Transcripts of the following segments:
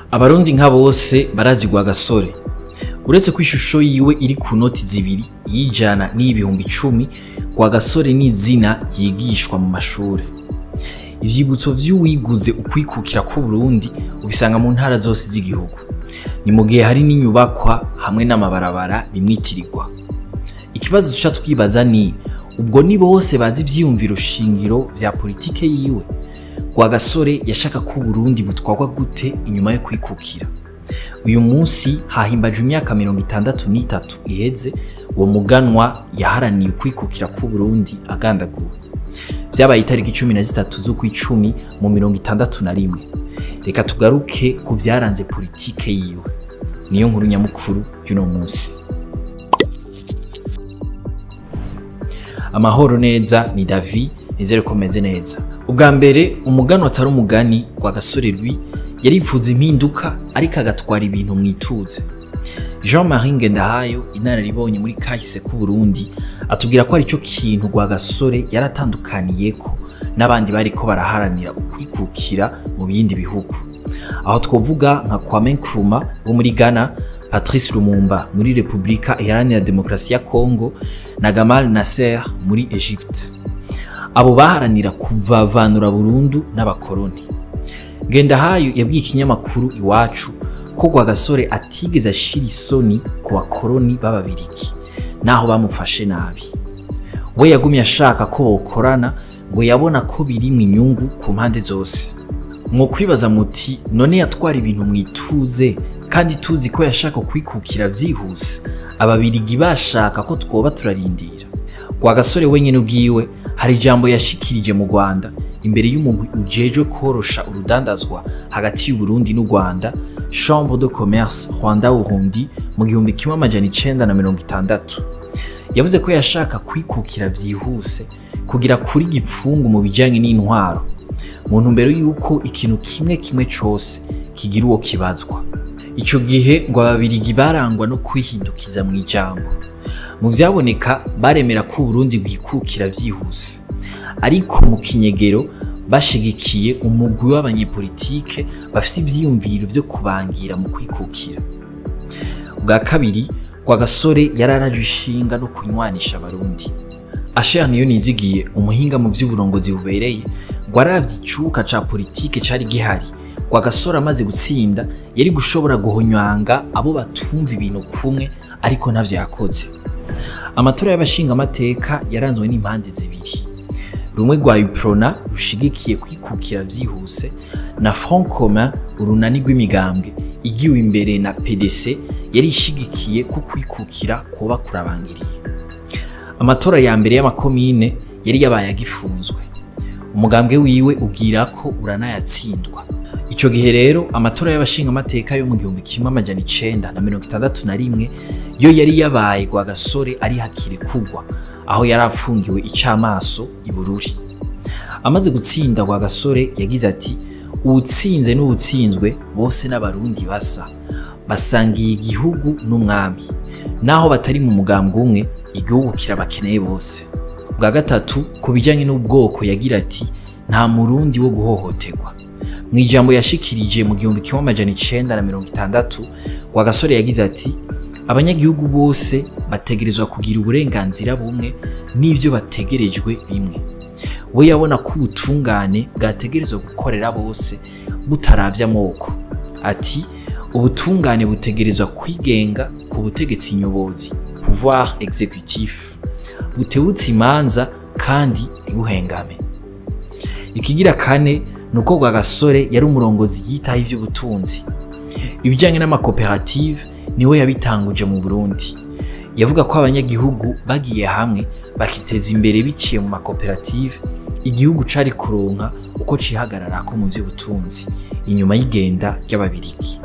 Abarundi nka bose barazi Rwagasore. Uretse ko ishusho yiwe iri ku noti zibiri, y'ijana n'iy'ibihumbi 10, Rwagasore ni izina ryigishwa mu mashure. Ivyibutso vy'uwiguze ukwikukira k'Uburundi ubisanga mu ntara zose z'igihugu. Ni mu gihe hari n'inyubakwa hamwe n'amabarabara bimwitirirwa. Ikibazo duca twibaza ni ubwo ni bose bazi ivyiyumviro shingiro vya politike yiwe? Rwagasore yashaka ko Uburundi butwarwa gute inyuma yo kwikukira? Uyu munsi hahimbajwe imyaka 63 iheze uwo muganwa yaharaniye ukwikukira k'Uburundi agandaguwe. Vyabaye itariki 13 z'ukwicumi mu 61. Reka tugaruke ku vyaranze politike yiwe. Niyo nkuru nyamukuru y'uno munsi. Amahoro neza, ni Davi, nizere ko meze neza. Ubwa mbere umuganwa atari umugani Rwagasore Louis yarifuza impinduka ariko agatwara ibintu mwituze. Jean-Marie Ngendahayo, inararibonye muri kahise k'Uburundi, atubwira ko arico kintu Rwagasore yaratandukaniyeko n'abandi bariko baraharanira ukwikukira mu bindi bihugu. Aho twovuga nka Kwame Nkrumah wo muri Ghana, Patrice Lumumba muri Republika Iharanira Demokarasi ya Congo na Gamal Nasser muri Egypte. Abo baharanira kuvavanura burundu n'abakoroni. Ngendahayo yabwiye ikinyamakuru Iwacu ko Rwagasore atigeze ashira isoni ku bakoroni b'Ababirigi naho bamufashe nabi. We yagumye ashaka ko bokorana ngo yabona ko birimwo inyungu ku mpande zose. Mwokwibaza muti none yatwara ibintu mwituze kandi tuzi ko yashaka kwikukira vyihuse, Ababirigi bashaka ko twoba turarindira. Rwagasore wenyene ubwiwe hari ijambo yashikirije mu Rwanda imbere y'umugwi ujejwe korosha urudandazwa hagati y'Uburundi n'u Rwanda, Chambre de Commerce Rwanda Burundi, mu 1960. Yavuze ko yashaka kwikukira vyihuse kugira kuri gipfungu mu bijanye n'intwaro, mu ntumbero yuko ikintu kimwe kimwe cose kigira uwo kibazwa. Ico gihe ngo Ababirigi barangwa no kwihindukiza mw'ijambo. Mu vyaboneka baremera ko Uburundi bwikukira vyihuse, ariko mu kinyegero bashigikiye umugwi w'abanyepolitike bafise ivyiyumviro vyo kubangira mu kwikukira. Ubwa kabiri, Rwagasore yararaje ishinga no kunywanisha Abarundi. Asher Niyonizigiye, umuhinga mu vy'uburongozi bubereye, ngo aravye icuka ca politike cari gihari, Rwagasore amaze gutsinda yari gushobora guhonywanga abo batumva ibintu kumwe, ariko ntavyo yakoze. Amatora y'abashingamateka yaranzwe n'impande zibiri, rumwe rwa UPRONA rushigikiye kwikukira vyihuse na Front Commun, urunani rw'imigambwe igiwe imbere na PDC yari ishigikiye ko kwikukira kuba kurabangiriye. Amatora ya mbere y'amakomine yari yabaye agifunzwe, umugambwe wiwe ubwira ko uranayatsindwa. Ico gihe rero amatora y'abashingamateka yo mu 1961 yo yari yabaye Rwagasore ari hakiri kugwa, aho yari afungiwe icamaso i Bururi. Amaze gutsinda Rwagasore yagize ati: uwutsinze n'uwutsinzwe bose n'Abarundi basa, basangiye igihugu n'umwami, naho batari mu mugambwe umwe igihugu kirabakeneye bose. Bwa gatatu, ku bijanye n'ubwoko yagira ati: nta murundi wo guhohoterwa. Mw'ijambo yashikirije mu 1960, Rwagasore yagize ati: abanyagihugu bose bategerezwa kugira uburenganzira bumwe n'ivyo bategerejwe bimwe. We yabona ko ubutungane bwategerezwa gukorera bose butaravye amoko. Ati: ubutungane butegerezwa kwigenga ku butegetsi nyobozi, pouvoir exécutif, butebutse imanza kandi ntibuhengame. Ikigira kane nuko Rwagasore yari umurongozi yitaho ivy'ubutunzi. Ibijanye n'amakoperative niwe yabitanguje mu Burundi. Yavuga ko abanyagihugu bagiye hamwe bakiteza imbere biciye mu makoperative, igihugu cari kuronka uko cihagararako mu vy'ubutunzi inyuma y'igenda ry'Ababirigi.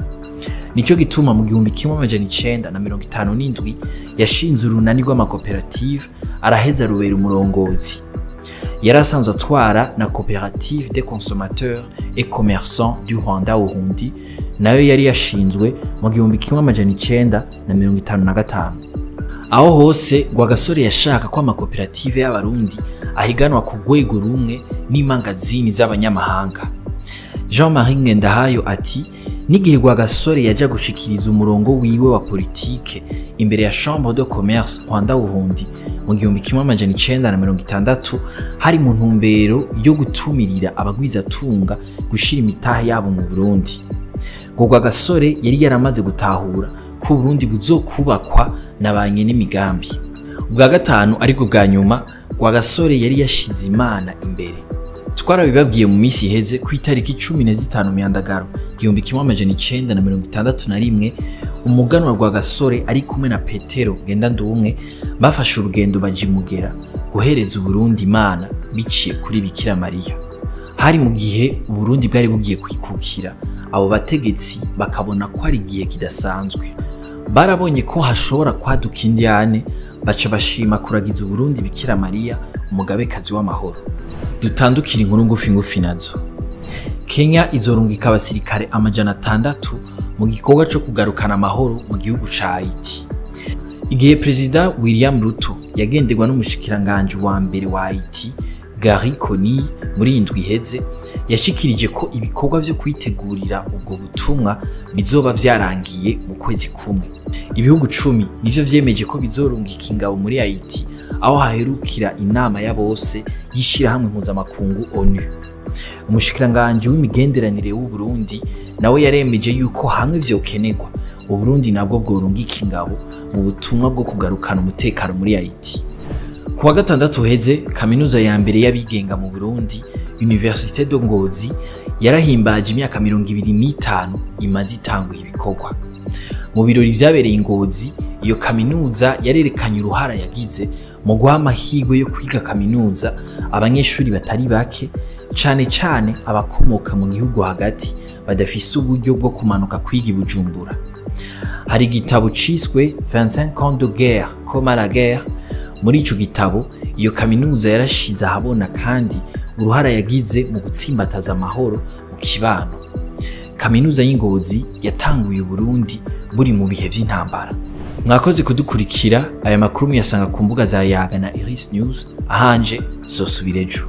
Nico gituma mu 1957 yashinze urunani rw'amakoperative, araheza rubera umurongozi. Yari asanzwe atwara na Coopérative des consommateurs et commerçants du Rwanda Urundi, nayo yari yashinzwe mu 1955. Aho hose Rwagasore yashaka ko amakoperative y'Abarundi ahiganwa ku rwego rumwe n'imangazini z'abanyamahanga. Jean-Marie Ngendahayo ati: N'igihe Rwagasore yaja gushikiriza umurongo wiwe wa politike imbere ya Chambre de Commerce Rwanda Burundi mu 1960, hari mu ntumbero yo gutumirira abagwizatunga gushira imitahe yabo mu Burundi. Ngo Rwagasore yari yaramaze gutahura ko Burundi buzokubakwa na ba nyen'imigambi. Ubwa gatanu ariko bwa nyuma, Rwagasore yari yashize Imana imbere. Twarabibabwiye mu minsi iheze ku itariki 15 Myandagaro 1961, umuganwa Rwagasore ari kumwe na Petero Ngendandumwe bafashe urugendo baja Imugera guhereza Uburundi Imana biciye kuri Bikira Mariya. Hari mu gihe Uburundi bwari bugiye kwikukira, abo bategetsi bakabona ko ari igihe kidasanzwe. Barabonye ko hashobora kwaduka indyane, baca bashima kuragiza Uburundi Bikira Mariya, umugabekazi w'amahoro. Dutandukira inkuru ngufi ngufi nazo. Kenya izorungika abasirikare 600 mu gikorwa co kugarukana amahoro mu gihugu ca Haiti. Igihe Perezida William Ruto yagenderwa n'umushikiranganje wa mbere wa Haiti Gary Conille muri indwi iheze, yashikirije ko ibikorwa vyo kwitegurira ubwo butumwa bizoba vyarangiye mu kwezi kumwe. Ibihugu 10 nivyo vyemeje ko bizorungika ingabo muri Haiti, aho haherukira inama ya bose y'ishirahamwe mpuzamakungu ONU. Umushikiranganje w'imigenderanire w'u Burundi nawe yaremeje yuko hamwe vyokenerwa Uburundi nabwo bworungika ingabo mu butumwa bwo kugarukana umutekano muri Haiti. Kuwa gatandatu heze, kaminuza ya mbere y'abigenga mu Burundi, Université de Ngozi, yarahimbaje imyaka 25 imaze itanguye ibikorwa. Mu birori vyabereye i Ngozi, iyo kaminuza yarerekanye uruhara yagize mu guha amahirwe yo kwiga kaminuza abanyeshuri batari bake, cane cane abakomoka mu gihugu hagati badafise uburyo bwo kumanuka kwiga i Bujumbura. Hari igitabo ciswe 25 ans de guerre comme à la guerre. Muri ico gitabo iyo kaminuza yarashize ahabona kandi uruhara yagize mu gutsimbataza amahoro mu kibano. Kaminuza y'Ingozi yatanguye Burundi buri mu bihe vy'intambara. Mwakoze kudukurikira. Aya makuru muyasanga ku mbuga za Yaga na Iris News. Ahanje zosubira ejo.